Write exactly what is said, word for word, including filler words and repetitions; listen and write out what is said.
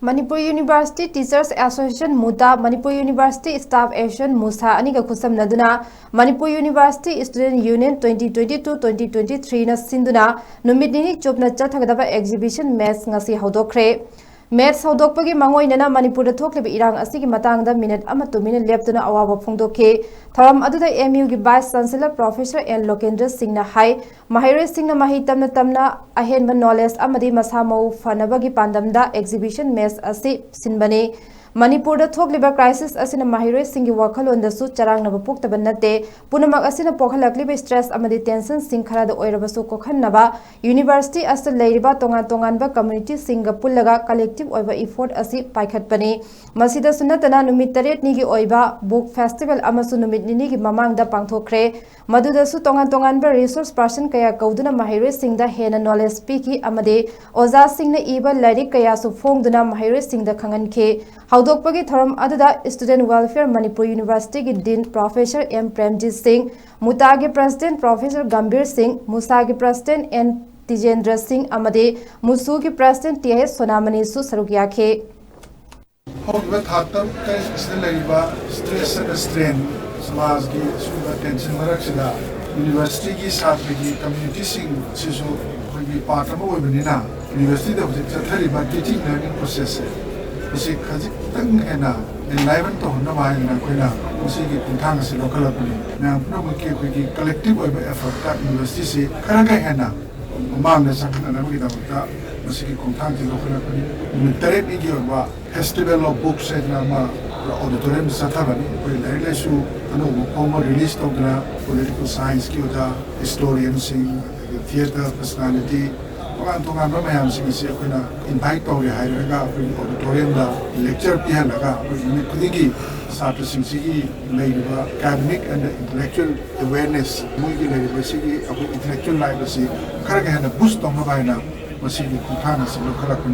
Manipur University Teachers Association, MUTA, Manipur University Staff Association, MUSA, ꯑꯅꯤꯒ ꯈꯨꯠꯁꯝꯅꯗꯨꯅ Manipur University Student Union twenty twenty-two twenty twenty-three ꯅ ꯁꯤꯟꯗꯨꯅ ꯅꯨꯃꯤꯠ ꯅꯤꯅꯤ ꯆꯨꯞꯅ ꯆꯠꯊꯒꯗꯕ exhibition match ꯉꯁꯤ ꯍꯧꯗꯣꯛꯈ꯭ꯔꯦ꯫ Match ꯍꯧꯗꯣꯛꯄꯒꯤ ꯃꯥꯡꯑꯣꯏꯅꯅ ꯃꯅꯤꯄꯨꯔꯗ ꯊꯣꯛꯂꯤꯕ ꯏꯔꯥꯡ ꯑꯁꯤꯒꯤ ꯃꯇꯥꯡꯗ ꯃꯤꯅꯤꯠ ꯑꯃ ꯇꯨꯃꯤꯟꯅ ꯂꯦꯞꯇꯨꯅ ꯑꯋꯥꯕ ꯐꯣꯡꯗꯣꯛꯈꯤ꯫ ꯊꯧꯔꯝ ꯑꯗꯨꯗ M U ꯒꯤ Vice Chancellor Professor N ꯂꯣꯀꯦꯟꯗ꯭ꯔ ꯁꯤꯡꯅ ꯍꯥꯏ, ꯃꯍꯩꯔꯣꯏꯁꯤꯡꯅ ꯃꯍꯩ ꯇꯝꯅ ꯇꯝꯅ ꯑꯍꯦꯟꯕ knowledge ꯑꯃꯗꯤ ꯃꯁꯥ ꯃꯎ ꯐꯅꯕꯒꯤ ꯄꯥꯟꯗꯝꯗ exhibition match ꯑꯁꯤ ꯁꯤꯟꯕꯅꯤ꯫ ꯃꯅꯤꯄꯨꯔꯗ ꯊꯣꯛꯂꯤꯕ crisis ꯑꯁꯤꯅ ꯃꯍꯩꯔꯣꯏꯁꯤꯡꯒꯤ ꯋꯥꯈꯜꯂꯣꯟꯗꯁꯨ ꯆꯔꯥꯡꯅꯕ ꯄꯣꯛꯇꯕ ꯅꯠꯇꯦ꯫ ꯄꯨꯝꯅꯃꯛ ꯑꯁꯤꯅ ꯄꯣꯛꯍꯜꯂꯛꯂꯤꯕ stress ꯑꯃꯗꯤ tension ꯁꯤꯡ ꯈꯔꯗ ꯑꯣꯏꯔꯕꯁꯨ ꯀꯣꯛꯍꯟꯅꯕ university ꯑꯁꯤꯗ ꯂꯩꯔꯤꯕ ꯇꯣꯉꯥꯟ ꯇꯣꯉꯥꯟꯕ community ꯁꯤꯡꯒ ꯄꯨꯜꯂꯒ collective ꯑꯣꯏꯕ effort ꯑꯁꯤ ꯄꯥꯏꯈꯠꯄꯅꯤ꯫ ꯃꯁꯤꯗꯁꯨ ꯅꯠꯇꯅ ꯅꯨꯃꯤꯠ ꯇꯔꯦꯠꯅꯤꯒꯤ ꯑꯣꯏꯕ book festival ꯑꯃꯁꯨ ꯅꯨꯃꯤꯠ ꯅꯤꯅꯤꯒꯤ ꯃꯃꯥꯡꯗ ꯄꯥꯡꯊꯣꯛꯈ꯭ꯔꯦ꯫ ꯃꯗꯨꯗꯁꯨ ꯇꯣꯉꯥꯟ ꯇꯣꯉꯥꯟꯕ resource person ꯀꯌꯥ ꯀꯧꯗꯨꯅ ꯃꯍꯩꯔꯣꯏꯁꯤꯡꯗ ꯍꯦꯟꯅ knowledge ꯄꯤꯈꯤ ꯑꯃꯗꯤ ꯑꯣꯖꯥꯁꯤꯡꯅ ꯏꯕ ꯂꯥꯏꯔꯤꯛ ꯀꯌꯥꯁꯨ ꯐꯣꯡꯗꯨꯅ ꯃꯍꯩꯔꯣꯏꯁꯤꯡꯗ ꯈꯪꯍꯟꯈꯤ꯫ ꯍꯧꯗꯣꯛꯄꯒꯤ ꯊꯧꯔꯝ ꯑꯗꯨꯗ Student Welfare Manipur University ꯒꯤ Dean Professor M ꯄ꯭ꯔꯦꯝꯖꯤꯠ ꯁꯤꯡ, MUTA ꯒꯤ President Professor ꯒꯝꯚꯤꯔ ꯁꯤꯡ, MUSA ꯒꯤ President N ꯇꯤꯖꯦꯟꯗ꯭ꯔ ꯁꯤꯡ ꯑꯃꯗꯤ MUSU ꯒꯤ President T H ꯁꯣꯅꯥꯃꯅꯤꯁꯨ ꯁꯔꯨꯛ ꯌꯥꯈꯤ꯫ ꯍꯧꯈꯤꯕ ꯊꯥ ꯇꯔꯨꯛ ꯇꯔꯦꯠ ꯑꯁꯤꯗ ꯂꯩꯔꯤꯕ stress and strain, ꯁꯃꯥꯖꯒꯤ ꯑꯁꯤꯒꯨꯝꯕ tension ꯃꯔꯛꯁꯤꯗ university ꯒꯤ ꯁꯥꯇ꯭ꯔꯒꯤ community ꯁꯤꯡ ꯑꯁꯤꯁꯨ ꯑꯩꯈꯣꯏꯒꯤ part ꯑꯃ ꯑꯣꯏꯕꯅꯤꯅ, university ꯗ ꯍꯧꯖꯤꯛ ꯆꯠꯊꯔꯤꯕ teaching learning process ꯁꯦ, ꯃꯁꯤ ꯈꯖꯤꯛꯇꯪ ꯍꯦꯟꯅ enliven ꯇꯧꯍꯟꯅꯕ ꯍꯥꯏꯗꯅ ꯑꯩꯈꯣꯏꯅ ꯃꯁꯤꯒꯤ ꯈꯣꯡꯊꯥꯡ ꯑꯁꯤ ꯂꯧꯈꯠꯂꯛꯄꯅꯤ꯫ ꯃꯌꯥꯝ ꯄꯨꯝꯅꯃꯛꯀꯤ ꯑꯩꯈꯣꯏꯒꯤ collective ꯑꯣꯏꯕ effort ꯇ university ꯁꯤ ꯈꯔꯒ ꯍꯦꯟꯅ ꯃꯃꯥꯡꯗ ꯆꯪꯈꯠꯅꯅꯕꯒꯤꯗꯃꯛꯇ ꯃꯁꯤꯒꯤ ꯈꯣꯡꯊꯥꯡꯁꯤ ꯂꯧꯈꯠꯂꯛꯄꯅꯤ꯫ ꯅꯨꯃꯤꯠ ꯇꯔꯦꯠꯅꯤꯒꯤ ꯑꯣꯏꯕ Festival of Books ꯍꯥꯏꯗꯅ ꯑꯃ auditorium ꯗ ꯆꯠꯊꯕꯅꯤ꯫ ꯑꯩꯈꯣꯏ ꯂꯥꯏꯔꯤꯛ ꯂꯥꯏꯁꯨ ꯑꯅꯧꯕ ꯐꯣꯡꯕ release ꯇꯧꯗꯅ political science ꯀꯤ ꯑꯣꯖꯥ, historian ꯁꯤꯡ, ꯑꯗꯒꯤ theatre personality, ꯇꯣꯉꯥꯟ ꯇꯣꯉꯥꯟꯕ ꯃꯌꯥꯝꯁꯤꯡ ꯑꯁꯤ ꯑꯩꯈꯣꯏꯅ invite ꯇꯧꯔꯦ ꯍꯥꯏꯔꯒ ꯑꯩꯈꯣꯏꯒꯤ auditorium ꯗ lecture ꯄꯤꯍꯜꯂꯒ ꯑꯩꯈꯣꯏ ꯅꯨꯃꯤꯠ ꯈꯨꯗꯤꯡꯒꯤ ꯁꯥꯇ꯭ꯔꯁꯤꯡꯁꯤꯒꯤ ꯂꯩꯔꯤꯕ academic and intellectual awareness, ꯃꯣꯏꯒꯤ ꯂꯩꯔꯤꯕ ꯁꯤꯒꯤ ꯑꯩꯈꯣꯏ intellectual life ꯑꯁꯤ ꯈꯔꯒ ꯍꯦꯟꯅ boost ꯇꯧꯅꯕ ꯍꯥꯏꯅ ꯃꯁꯤꯒꯤ ꯈꯣꯡꯊꯥꯡ ꯑꯁꯤ ꯂꯧꯈꯠꯂꯛꯄꯅꯤ꯫